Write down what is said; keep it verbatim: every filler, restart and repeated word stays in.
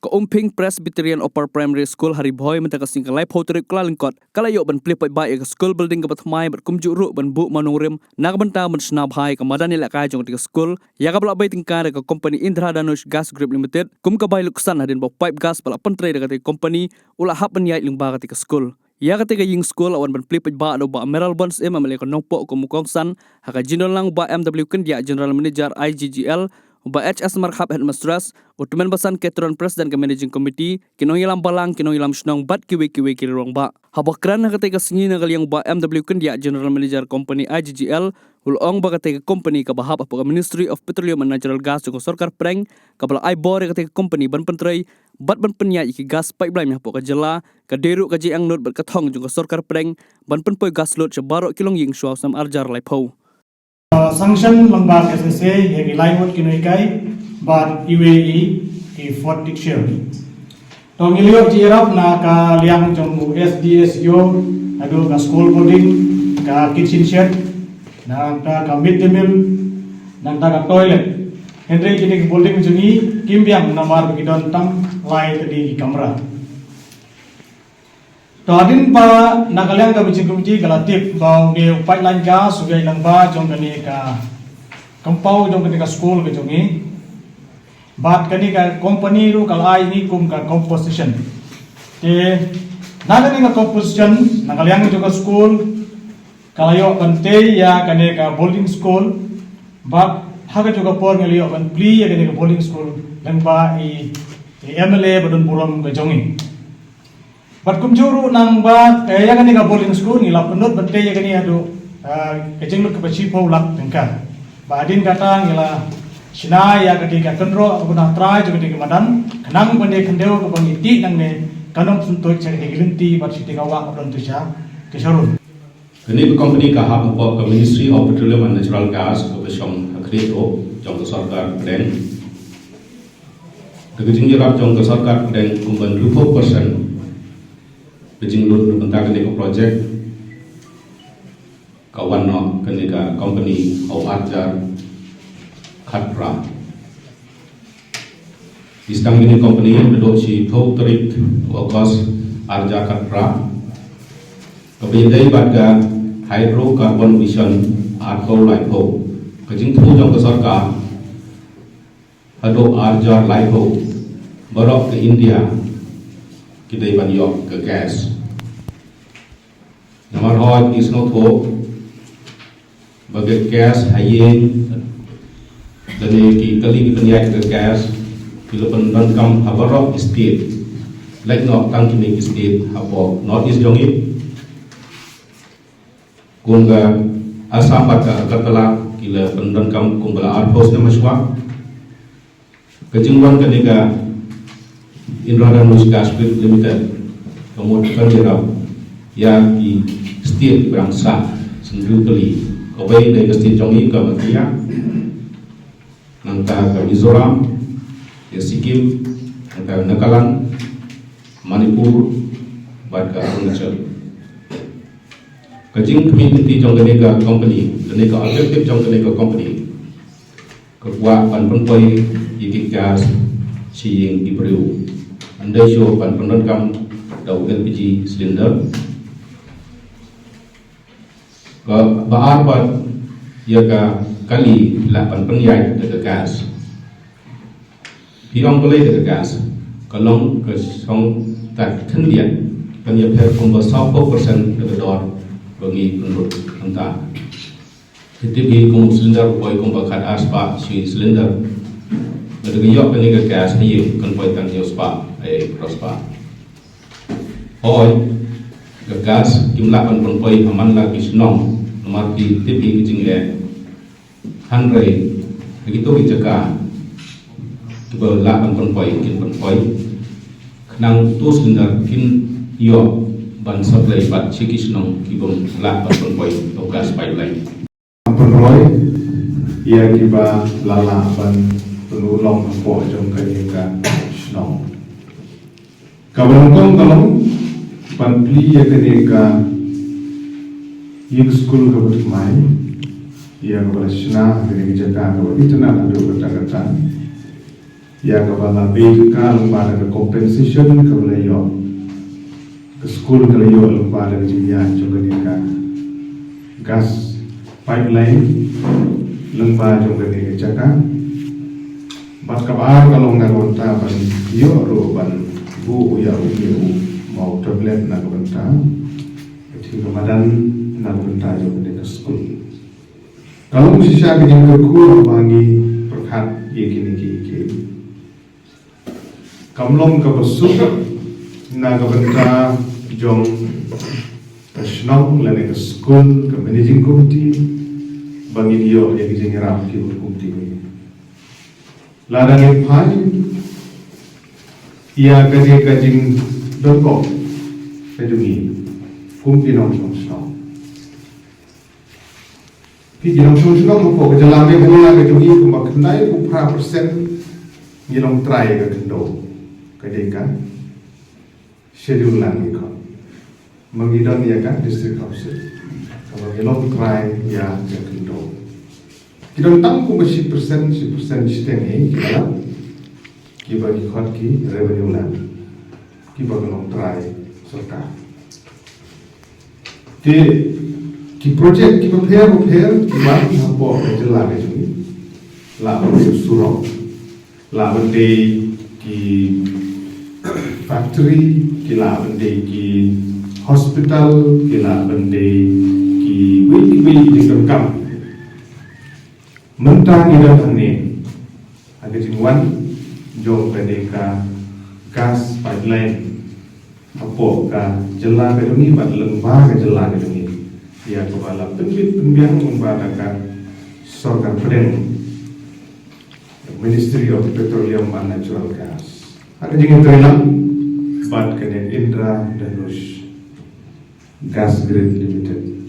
Ka Umphing Presbyterian Upper Primary School ha Ri Bhoi mynta ka sngi ka laiphew tarik Kyllalyngkot ka la ïoh ban plie paidbah ïa ka school building kaba thymmai bad kumjuh ruh ban buh mawnongrim na ka bynta ban shna bha ïa ka madan ïalehkai jong katei ka school, ïa kaba la bai tyngkai da ka company Indradhanush Gas Group Limited kum ka bai lutksan hadien ba u pipe gas ba la pyntrei da katei ka company u la hap ban ïaid lyngba katei ka school. Ïa katei ka ïing school la wan ban plie paidbah da u Bah Mayralborn Syiem, M L A ka Nongpoh kum u kongsan, ha ka jingdon lang u Bah M W Kyndiah, General Manager I G G L, u Bah H S Markhap, Headmistress, u Tymmen Basan Catron, President ka Managing Committee, ki nongïalam balang, ki nongïalam shnong bad kiwei kiwei ki rangbah. Haba kren ha katei ka sngi na ka liang u Bah M W Kyndiah, General Manager Company I G G L, u la ong ba katei ka company kaba hap hapoh ka Ministry of Petroleum and Natural Gas jong ka Sorkar Pdeng, kaba la ai bor ïa katei ka company ban pyntrei bad ban pynïaid ïa ki gas pipeline hapoh ka jylla, ka dei ruh ka jingangnud bad ka thong jong ka Sorkar Pdeng ban pynpoi gas lut sha baroh ki longïing shuwa u snem ar hajar laiphew. Uh, sanction lyngba ka S S A ïa ki lai ngut ki nonghikai bad iwei i ki Ford Trichia. To ngi la ïoh jingïarap na ka liang jong u S D S E O, haduh ka school building, ka kitchen shed, nangta ka mid day meal, nangta ka toilet. Hynrei kine ki building jong ngi kim biang namar ba ki don tang lai tylli ki kamra. To hadien ba na ka liang ka Managing Committee ka la tip ba une u pipeline gas u ïaid lyngba jong kane ka compound jong kane ka school ka jong ngi. Bad kane ka company ruh ka la ai ngi kum ka composition. Te na kane ka composition, na ka liang jong ka school, ka la ïoh ban tei ïa kane ka boarding school. Bad ha kajuh ka por ngi la ïoh ban plie ïa kane ka boarding school lyngba i, i M L A ba don burom ka jong ngi. Bad kumjuh ruh nang ba, eh, ïa kane ka boarding school ngi la pynlut ban tei ïa kane haduh, eh, ka jinglut kaba shiphew lak tyngka. Bad hadien kata ngi la shna ïa kane ka kynroh kaba na trai jong kane ka madan, khnang ban ïa khyndew kaba ngi tih nangne kan ym syntuid sha kane ka lynti bad sha kane ka wah kaba don tu sha, ka sharum. Kane ka company ka hap hapoh ka Ministry of Petroleum and Natural Gas kaba shong ha Khliehriat jong ka sorkar pdeng. Da ka jingïarap jong ka sorkar pdeng kumban hynriewphew percent ka jinglut na bynta kane ka project ka wan noh kane ka company ha u ar hajar khatphra. Ki sdang kine ki company naduh shiphew tarik August ar hajar khatphra. Kaba ïadei bad ka Hydrocarbon Mission arphew laiphew. Ka jingthmu jong ka sorkar haduh ar hajar laiphew baroh ka India ki dei ban ïoh ka gas. Namar hooid ngi sngewthuh ba ka gas ha ïing lane ki kali ki pynïaid ka gas ki la pyndonkam ha baroh ki state. Lait noh tang kine ki state hapoh North East jong ngi. Kum ka Assam bad ka Agartala ki la pyndonkam kum ba la arphew snem shuwa. Ka jingwan kane ka Indradhanush Gas Grid Limited ka mut ka jingïarap ïa ki state kiba dang sah hynriew tylli. Kawei dei ka state jong ngi ka Meghalaya, nangta ka Mizoram, ka Sikkim, nangta ka Nagaland, Manipur bad ka Arunachal. Ka jingkhmih lynti jong kane ka company, kane ka objective jong kane ka company, ka kwah ban pynpoi ïa ki gas sha ïing ki briew. Ym dei shuh ban pyndonkam da u L P G cylinder. Kaba ar pat ïa ka kali lah ban pynïaid da ka gas. Phi ong balei da ka gas? Ka long ka shong tat khyndiat, kan ïapher kumba sawphew percent da ka dor ba ngi pynlut mynta. Phi tip hi kum u cylinder u poi kumba khat ar spah shi cylinder. Lada ka ïoh kane ka gas ha ïing kan poi tang hynñiew spah, eh, phraphew spah. Hooid, ka gas kim lah ban pynpoi ha man la ki shnong, namar ki tip hi ki jingeh. Hynrei ha kito ki jaka kiba lah ban pynpoi kin pynpoi. Khnang uto u cylinder kin ïoh ban supply pat sha ki shnong kiba lah ban pynpoi da u gas pipeline. Pynroi ïa kiba la lah ban pynurlong hapoh jong kane ka shnong. Kaba nyngkong ka long ban plie ïa kane ka ïing skul kaba thymmai, ïa kaba la shna ha kane ka jaka kaba itynnad haduh katta katta. Ïa kaba la beh jingkyrkhu lyngba da ka compensation kaba la ïoh. Ka skul ka la ïoh lyngba da ka jingïaid jong kane ka gas pipeline lyngba jong kane ka jaka. Bad kaba ar ka long na ka bynta ban ïoh ruh ban buh ïa u, ïa u maw tablet na ka bynta ka jingkyrkhu na ka bynta jong kane ka skul. Ka long shisha ka jingkyrkhu ba ngi pyrkhat ïa kine ki, ki kam long kaba suk na ka bynta jong ka shnong lane ka skul, ka managing committee, ba ngin ïoh ïa ki jingïarap kiba kum kine. Lada ngin phai ïa kane ka jingdonkam ka jong ngi kum ki nongshong shnong. Ki nongshong shnong hapoh ka jylla Meghalaya ka jong ngi kumba khyndai phew phra percent ngi long trai ka khyndew. Ka dei ka Schedule Land ngi khot. Ma ngi don ïa ka District Council. Kaba ngi long trai ïa ka khyndew. Ki don tang kumba shi percent, shi percent shiteng hi ki la, kiba ngi khot ki revenue land. Kiba ki long trai sorkar. Te ki project kiba pher bapher kiba hapoh ka jylla ka jong ngi. Lah ban dei surok, lah ban dei ki factory, ki lah ban dei ki hospital, ki lah ban dei kiwei kiwei ki jingdonkam. Mynta ngi don hangne ha ka jingwan jong kane ka gas pipeline hapoh ka jylla ka jong ngi bad lyngba ka jylla ka jong ngi, ïa kaba la pynbit pynbiang lyngba da ka sorkar pdeng, Ministry of Petroleum and Natural Gas, ha ka jingïatreilang bad kane Indradhanush Gas Grid Limited.